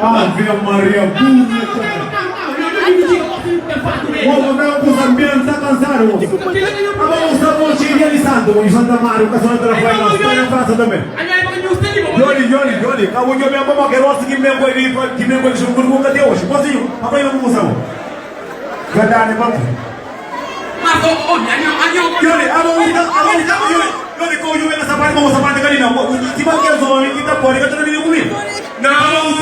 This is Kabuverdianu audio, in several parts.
Ave Maria, burro. Moço, não, kusa mesmo, tá cansado, moço. Ah, moço, tá bom, cheio de santo, moço, Santa Maria, o caçador da Rafael, tá na praça também. Yoli, yoli, yoli, cabo yo mesmo, como que rosto que mesmo ele, que mesmo ele, jogou nunca até hoje. Mocinho, amanhã vamos mostrar. Verdade, papo. Yoli, amanhã, amanhã, yoli, yoli, como eu nessa parte, como essa parte ali não. Se vai que eu sou homem, que tá pode, que eu tô vindo comigo. Não, o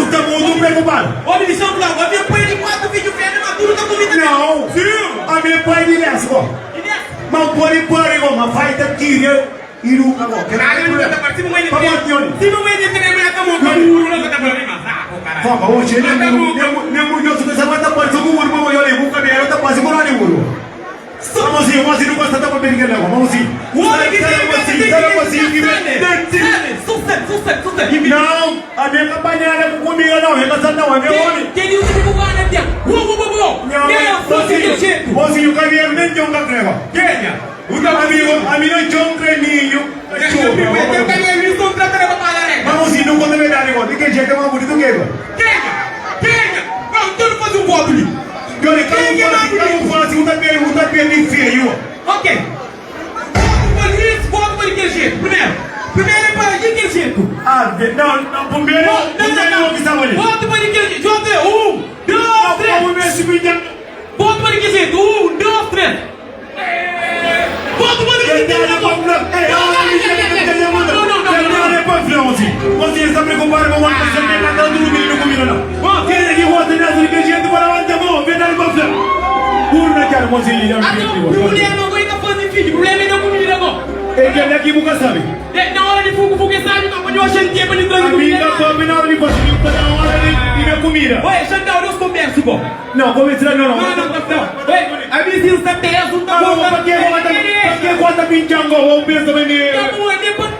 tá muito preocupado. Não, a minha pai de Lesco. Mas pode pare, mas vai ter que ir. Iru, agora. Foca, hoje nem muito se você vai tapar, só com o irmão, olha, o cabelo tá quase com o ouro. Vamos sim, vamos sim, não gosta de brincar não, vamos sim. Não, a minha campanha é comigo não, é não, é meu homem. Mozinho, o cabelo nem tem um cabelo. Amigo, a mim não tem um creminho. Vamos sim, não conta verdade, de que jeito é mais bonito que eu. Olha, cada um fala assim, um tá bem feio. Ok. Voto para aquele jeito. Primeiro. Primeiro é para aquele jeito. Ah, não, não, primeiro, primeiro eu vou ali. Voto para aquele jeito. Voto é 1, 2, 3. Vamos ver se me Voto para aquele jeito. 1, 2, 3. Voto para aquele jeito. Não, não, não, não. Você está preocupado com uma coisa que está dando menino comigo, não? Quer que você não se que gente para levantar a mão, vem dar para frente. Urna quero mozinho, O problema não é que fazer filho, o problema é não comida agora. É que ele aqui nunca sabe. Na hora de fogo, fogo sabe, mas eu achei que para trazer comida. Amiga, come na hora de fazer, na hora de minha comida. Oi, Chantal, nós conversa, bom. Não, começar não, não. Não, não, não. Oi, a minha está peso, tá bom. Para que conta, para que conta pinchango, ou pensa bem. Tá bom, é depois.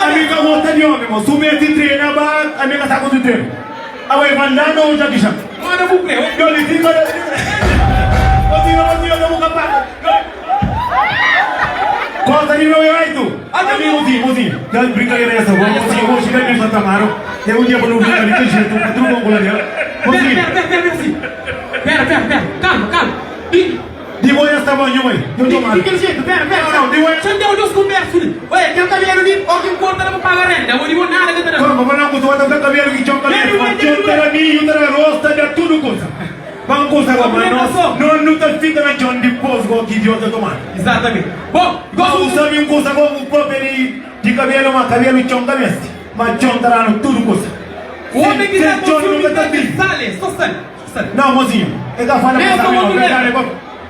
Amiga, gosta de homem, moço. Sumete treina, ba, amiga tá com treino. Agora, mandar não, já que já. Manda o creu. Eu lhe digo, mozinho, mozinho, não vou capar. Corta de meu jeito. Amigo, mozinho, mozinho. Já brincadeira essa, mozinho, vou chegar em Santa Amaro. Tem um dia para não brincar de que jeito, tudo bom com ela. Mozinho. Pera, pera, pera, pera. Pera, pera, calma, calma. De boa esta manhã, mãe. Eu tô mal. De que jeito? Pera, pera. Não, de boa. Chantel, Deus conversa ali. Ué, aquele cabelo ali, alguém conta não paga renda. Eu digo nada que tá Como, mas não, tu vai cabelo que chão cabelo. Chão para mim, outra rosta, de tudo coisa. Vamos coisa agora, mas nós não não tá fica na chão depois com que idiota tomar. Exatamente. Bom, igual sabe um coisa com o próprio de cabelo, mas cabelo chão cabeça. Mas chão tá no tudo coisa. O homem que tá chão nunca tá Sale, só sale. Não, mozinho. É da fala pra saber,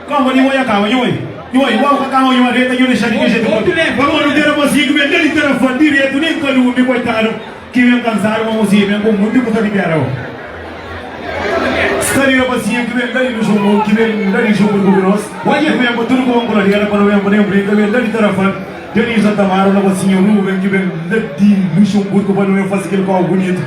Como ni moya kama yoi. Yoi, wao kama yoi reta yoi shari que jeito. Vamos no ter mozinho que me dele telefone direto nem quando me coitado que vem cansado mozinho vem com muito que tá liberado. Stari rapazinho que vem dali no jogo, que vem dali no jogo com nós. Olha, vem com tudo com a galera quando vem com brinca, vem dali telefone. Dele Santa Mara, rapazinho, Rubem que vem dali no jogo quando vem fazer aquele carro bonito.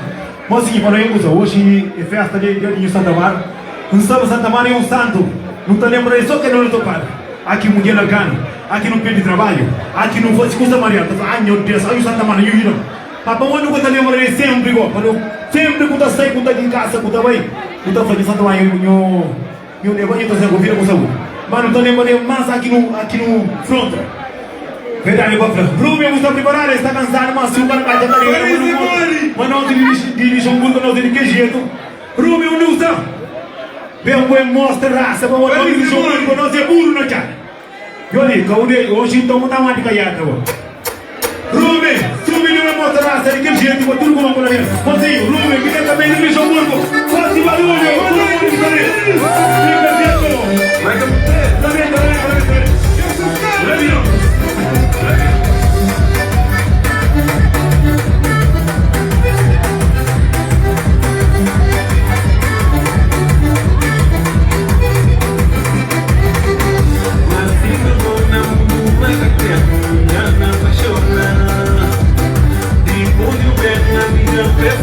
Mozinho, para eu hoje é festa de de Santa Mara. Não sabe Santa Mara é um santo. Não tá lembrando só que não estou para. Aqui mulher arcano, aqui não perde trabalho, aqui não faz coisa Maria. Ai meu Deus, ai Santa Maria, eu não. Papa, quando eu lembrando sempre igual, quando sempre que eu saio, que eu de casa, que eu vai, que eu fazendo Santa Maria, eu eu levo eu tô sendo governo com saúde. Mas não tô lembrando mais aqui no front. Verdade, eu vou falar. Rubem está preparado, está cansado, mas o cara vai estar ali. Mas não dirige um mundo, não dirige que jeito. Rubem, não está. Vem bem mostra raça, vamos lá, vamos nós é burro na cara. Yoli, kaude, hoje então tá mais de caiada, Rubem, subi na mostra raça, de que jeito, vou tudo como por aí. Mozinho, Rubem, que tem também no Luxemburgo. Faz barulho, barulho, fica dentro. Tá bem, tá bem, tá bem. Rubem. Depois eu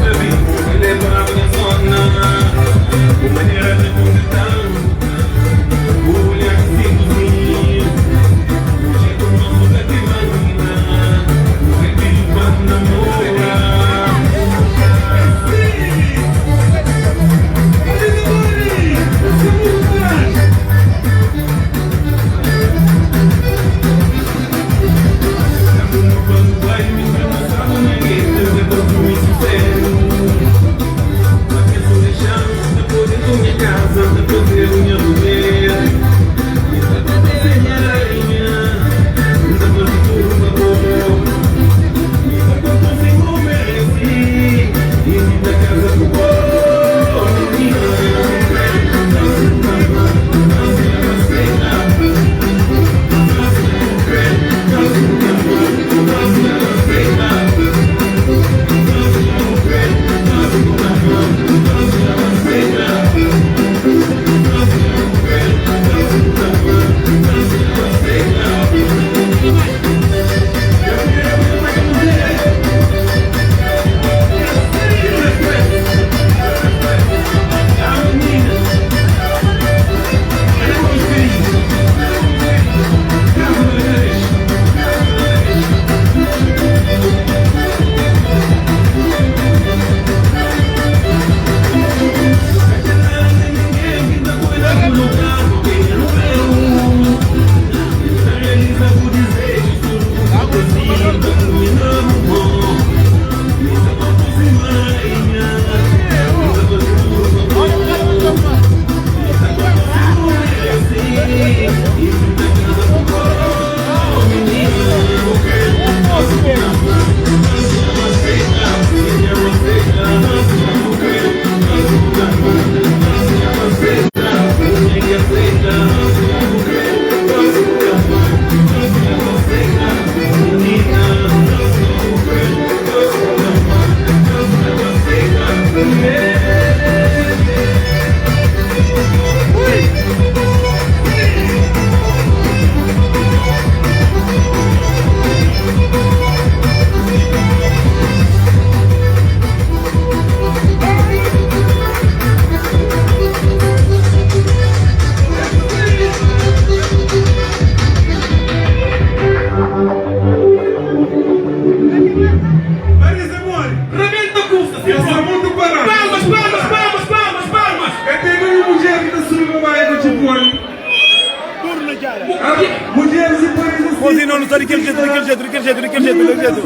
di kel jetu, di kel jetu, di kel jetu, di kel jetu, di kel jetu.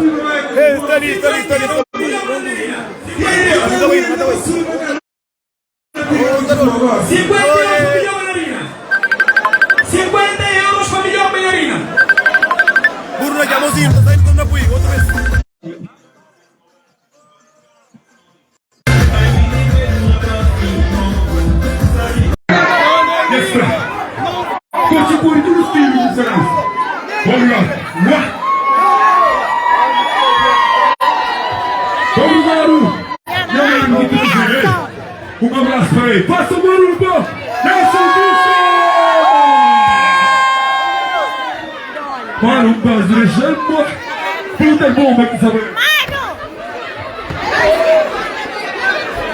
Hey, sta li, sta li, sta li, sta li. Sta bai, sta bai. 50 euros pa melhor bailarina. 50 euros pa melhor bailarina. Burro na mozinho, tá saindo como na pui, outra vez. Um abraço para ele. Faça um barulho, pô! Nelson Wilson! Para um brasileiro, puta bomba que sabe.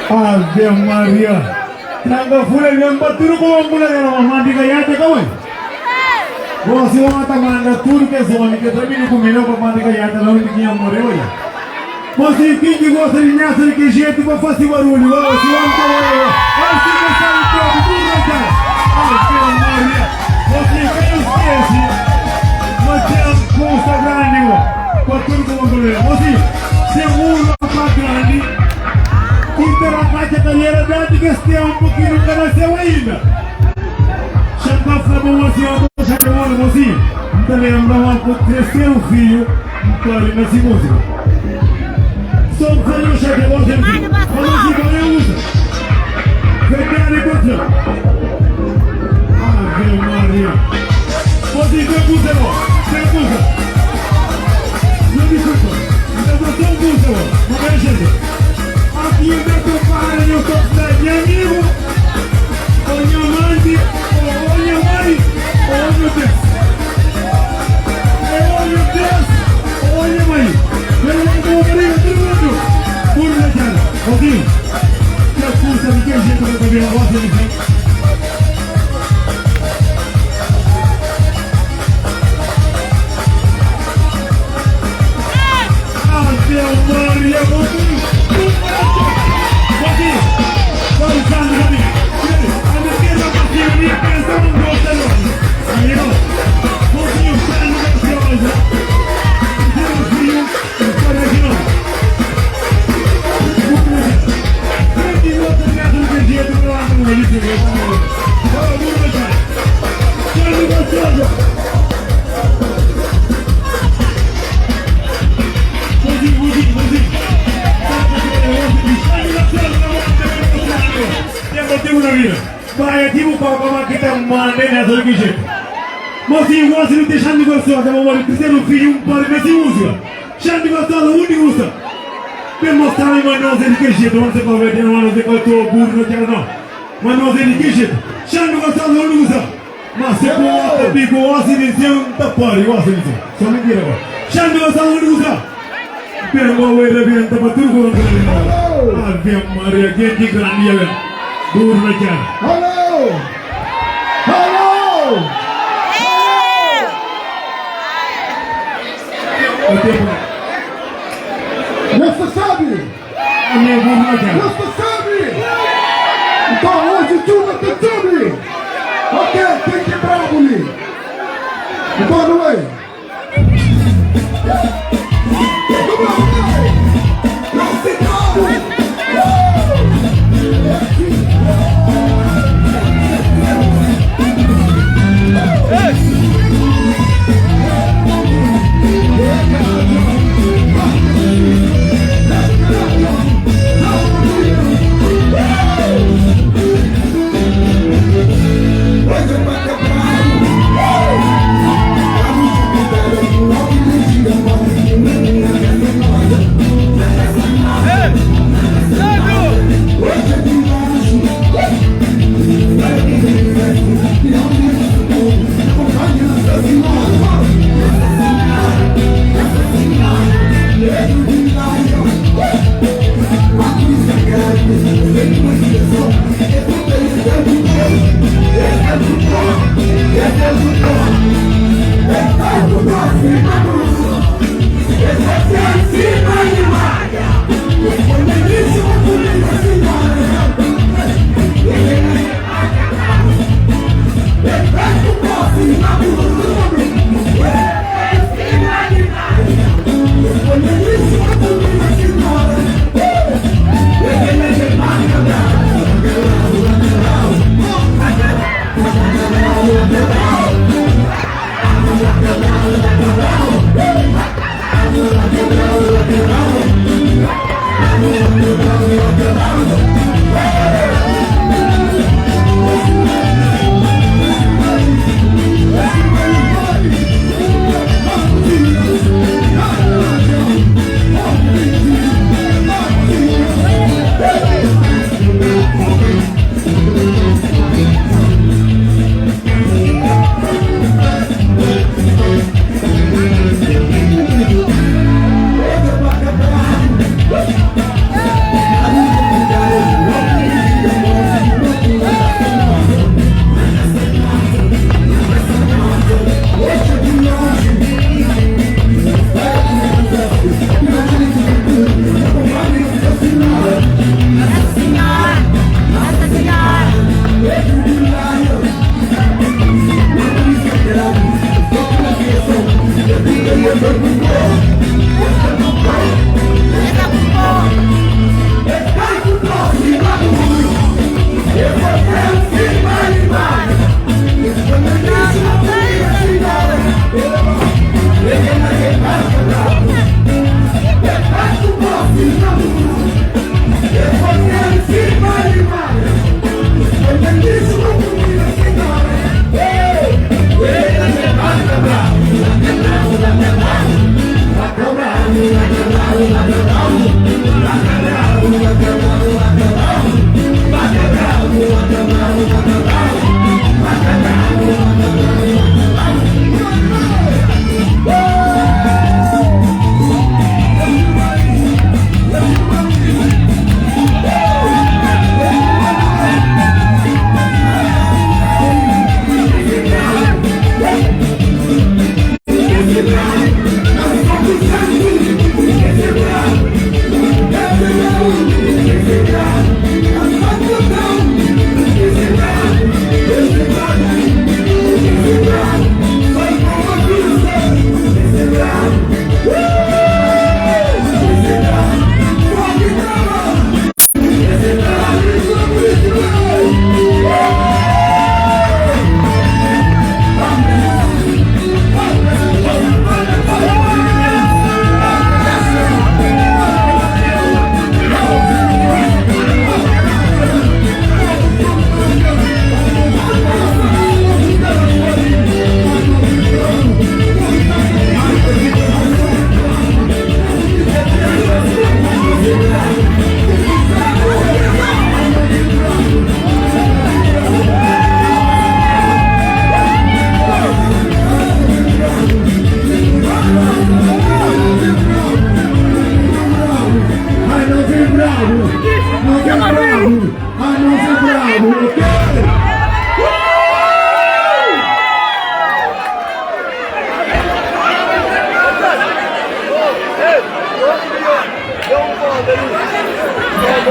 Ave Maria. Tanga fule lemba tudo com a mulher era uma mandiga yate kawai. Você vai matar manda tudo que é zona que também não comeu para mandiga yate não que ia morrer olha. Você quem que gosta de nessa de que jeito para fazer barulho, você vai matar Assim que sabe tudo, tudo cara. Ave Maria. Você quem esquece? Mas tem um custa grande, ó. Para tudo com a mulher. Você segundo para grande. Interacate calheira dentro que esse tempo que nunca nasceu ainda. Chama Fabão assim, ó, chama o assim. Então lembra uma com terceiro filho, para nessa música. Só que não chega você, falou assim, valeu, usa. Federe contra. Ave Maria. Você tem música, tem música. Não desculpa. Então você é um música, não é gente. Aqui eu para, eu tô meu amigo, ou minha mãe, ou minha mãe, ou meu Deus. É meu Deus, ou minha mãe. Eu não vou abrir, todo mundo. Por la cara, ok? Que custa de que jeito que eu cabelo gosta de ver? Ave Maria, Motinho! Motinho! Vamos, Sandro, Motinho! A minha perna passinha, minha pensa não gosta não. Amigo, Motinho, Sandro Garciosa. Vai, tipo, para kita manda nessa do jeito. Mocinho, você não tem Xande Garciosa, mamãe, terceiro filho, um par nessa música. Xande Garciosa, o único usa. Per mostrare ma non sei di che jeito, non sei come vedere, ma non sei quel tuo burro, não quero não. Mas não sei de que jeito. Xande Garciosa, o único usa. Mas se coloca pico, você diz, um tapari, você diz. Só mentira agora. Xande Garciosa, o único usa. Pero voi rebenta pa tudo com Ave Maria, que grande é. Burro na cara. Hello! Hello! O tempo. Você sabe? A minha burro na cara. Você sabe? Então hoje tudo tem tudo. Ok, tem que bravo ali. Então não é?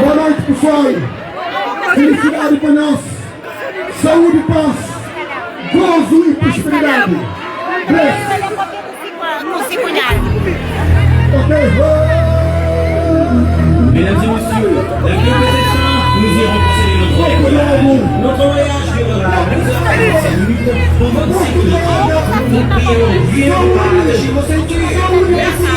Boa noite, pessoal. Felicidade para nós. Saúde, paz, gozo e prosperidade. Bless. Ok. Mesdames et messieurs, la bienvenue nous irons procéder notre décollage. Notre voyage durera 2h45 minutes pour votre sécurité. Nous prions bien attacher vos ceintures. Merci.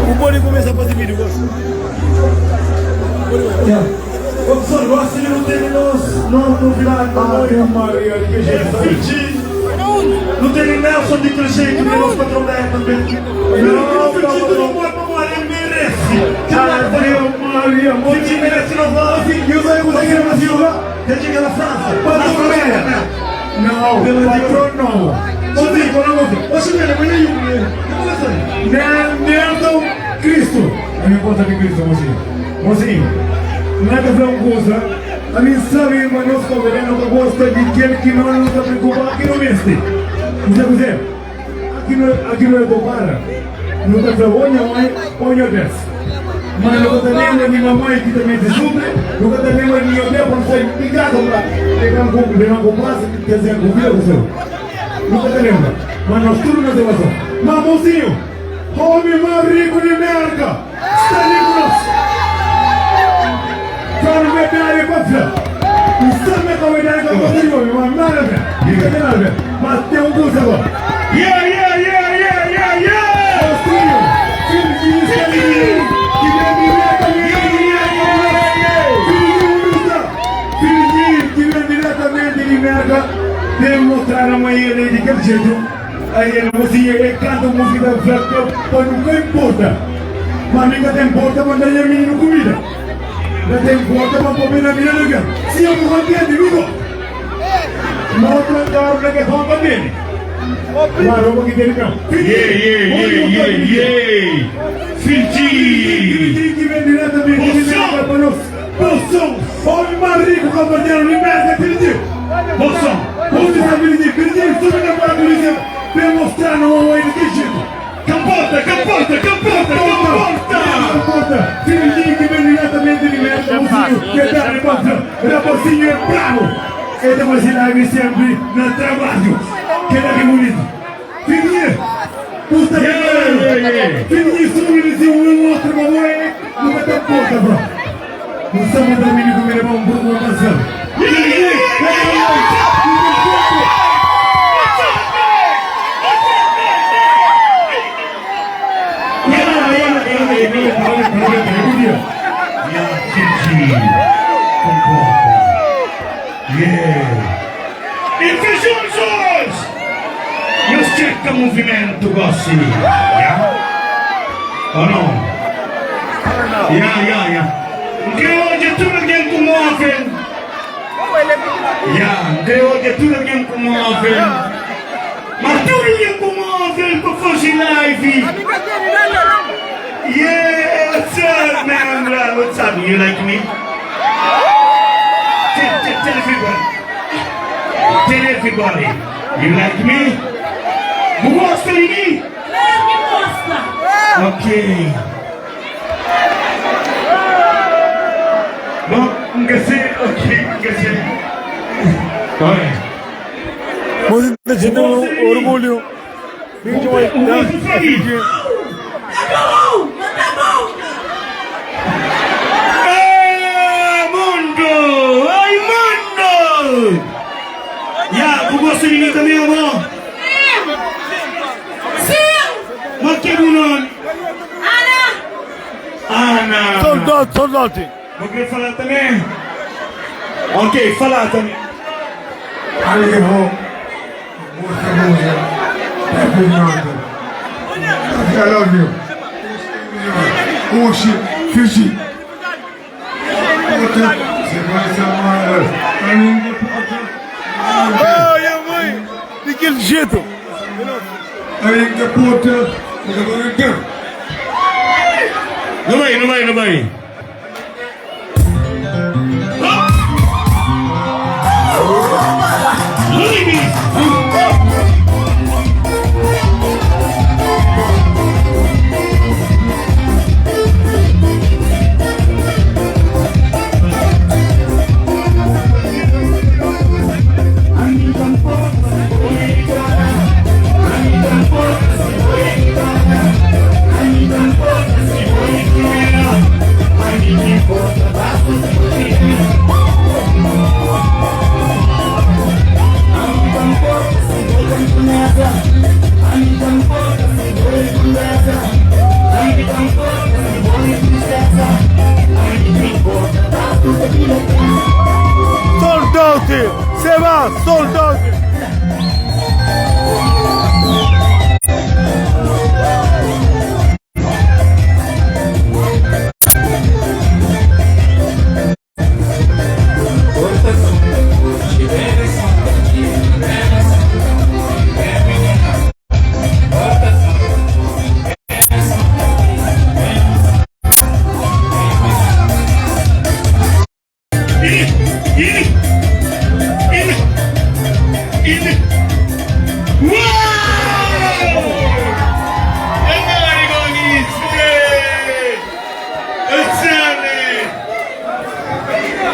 Bu pode kumesa faze vídiu gosi. Ô pessoal, gosi li nu tene nos novu konvidadu pa noi. Ave Maria, di ki jetu É Fiji. Nu tene Nelson di kel jetu, ki é nos patron da também. Não, Fiji tudu amor pamodi el merese. Ave Maria, Fiji merese nos love. E os aí você quer fazer lá? Tem que na França. Patrão Não, patrão não. Ô, Chico, mas aí, Nelson Cristo. A minha conta de Cristo, mocinho. Mocinho, não é que foi uma coisa. A mim sabe, mas nós convidamos que gosta de aquele que não nos preocupa, aqui não mexe. Você você, aqui não é compara. Não está falando, olha mãe, olha Deus. Mas não está lembra de mamãe que também te supre, não está lembra de meu Deus, quando sai de casa para pegar um pouco, pegar um compasso, quer dizer, com o seu. Nunca te lembra. Mas nós tudo nós temos. Mas mocinho, homem mais rico de América, está ali conosco. Está no verdade para frente. Sabe como é que eu consigo, mas nada bem. Nada bem. Mas tem um curso agora. Yeah, yeah, yeah, yeah, yeah, yeah! Mocinho, filho de Israel, que vem diretamente Filho que vem diretamente de América, demonstrar amanhã de aquele jeito. Aí ele, mocinho, ele canta música da Flávia, para nunca importa. Mas nunca tem importa quando ele é menino comida. Não tem importa para comer na vida do Se eu não contente, amigo. Não trancar o que fala dele. Mas eu vou que dele não. Yeah, yeah, yeah, yeah, yeah! Fiji! Que vem diretamente de América para nós. Bolsão, homem mais rico que o de América, Fiji. Bolsão! Onde está Fiji? Fiji, sobe na polícia para mostrar no homem de que jeito. Comporta, comporta, comporta, comporta! Comporta! Fiji que vem diretamente de América, mocinho, que tá de Raposinho é bravo. Ele vai ser live sempre no trabalho. Que é que bonito. Fiji, puta que pariu. Fiji, sube um outro mamãe, não vai ter porta, bro. Não sabe da menina que me levou um burro passando. Yeah, Fiji! Comporta! Yeah! E Fijunzos! Eu cerco movimento gossi! Yeah? Ou não? Yeah, yeah, yeah. Porque hoje tudo alguém comove. Yeah, porque hoje tudo alguém comove. Mas tudo alguém comove para fazer live. Yeah, what's up, man? What's up? You like me? Tell, tell, tell everybody. Tell everybody. You like me? Gosta de mim? Claro que gosta! Ok. Bom, ngasi, ok, ngasi. Olha. Música de orgulho. Tá bom! Mas tá bom! Eh, mundo! Ai, mundo! Ya, gosta de mim também, amor? Sim! Sim! Mas que é o nome? Ana! Ana! Soldado, soldado. Vou querer falar também? Ok, falar também. Alejo. Música, música. I love you. Oxi, Fiji. Você vai se amar. Ai, mãe, daquele jeito. Ainda puta. Não vai, não vai, não vai.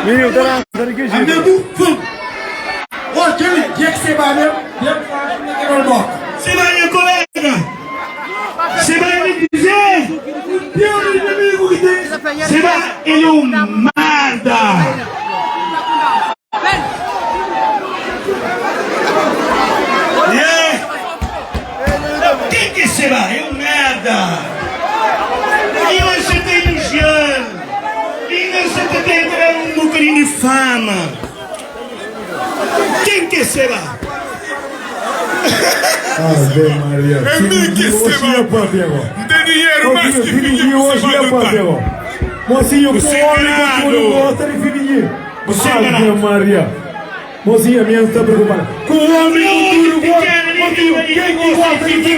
Menino, tá lá, tá de que jeito? Amigo, fum. Ó, aquele dia que você vai mesmo, mesmo que não boca. Você vai, meu colega! Você vai me dizer? O pior inimigo que tem. Você vai, ele é um merda! Yeah. Quem que você vai? É um merda! E você tem elogiar! E você tem um bocadinho de fama! Quem que você vai? Ave Maria. É mim que Hoje se vai. é papi agora. Não tem dinheiro mais que Filhinho, filho hoje você é vai papi lutar. agora. Mocinho, com Você homem enganado. que tu não gosta de filhinho. Você Ave enganado. Maria. Mocinha, minha não está preocupada. Com o homem que tu não gosta. Mocinho, quem que gosta de filhinho?